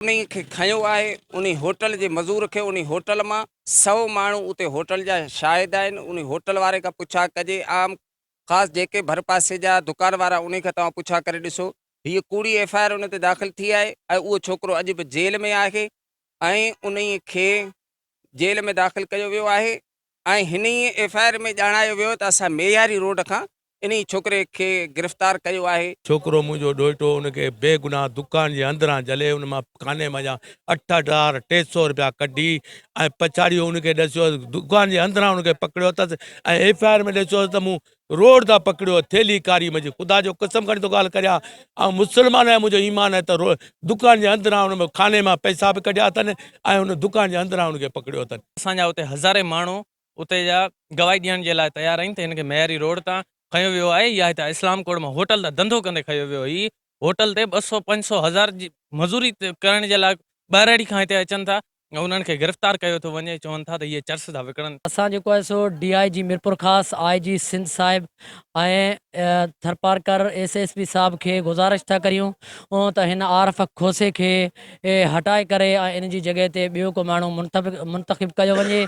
انهي کي کنيو آهي انهي هوٽل جي مزور کي انهي هوٽل مان سئو ماڻهو اتي هوٽل جا شاهد آهن انهي هوٽل واري کان پڇا ڪجي عام خاص جيڪي ڀرپاسي جا دڪان وارا انهي کان توهان پڇا ڪري ڏسو هيء ڪوڙي ايف I R ان تي داخل ٿي آهي ۽ اهو ڇوڪرو اڄ به جيل ۾ آهي ۽ انهي کي جيل ۾ داخل ڪيو ويو آهي ۽ هن ئي ايف I R ۾ ڄاڻايو ويو ته اسان مياري روڊ کان انهي ڇوڪري کي گرفتار ڪيو آهي. ڇوڪرو منهنجو ڏوهٽو ان کي بيگناهه دڪان جي اندران جهلي ان مان خاني منجهان 8300 رپيا ڪڍي ۽ پڇاڙيء ان کي ڏسيو دڪان جي اندران ان کي پڪڙيو اٿس ۽ ايف I R ۾ ڏسيو ته مون روڊ تان پڪڙيو ٿيلهي ڪاري منهنجي خدا جو قسم کڻي ٿو ڳالهه ڪريان آئون مسلمان آهيان منهنجو ايمان آهي ته دڪان جي اندران ان خاني مان پئسا به ڪڍيا اٿن ۽ ان دڪان جي اندران ان کي پڪڙيو اٿن. اسان جا اتي هزارين ماڻهو اتي جا گواهي ڏيڻ جي لاء تيار آهن ته هن کي معياري روڊ تان کنيو ويو آهي يا هتان اسلام ڪوٽ مان هوٽل تان ڌنڌو ڪندي کنيو ويو هي هوٽل تي 200 500 هزار جي مزوري ڪرڻ جي لاء ٻهراڙي کان هتي اچن ٿا ۽ انهن کي گرفتار ڪيو ٿو وڃي چون ٿا ته اهي چرس ٿا وڪڻن. اسان جيڪو آهي سو ڊي I جي ميرپورخاص، آء جي سنڌ صاحب ۽ ٿرپارڪر ايس ايس پي صاحب کي گذارش ٿا ڪريون ته هن عارف کوسي کي هٽائي ڪري ۽ ان جي جڳهه تي ٻيو ڪو ماڻهو منتخب ڪيو وڃي.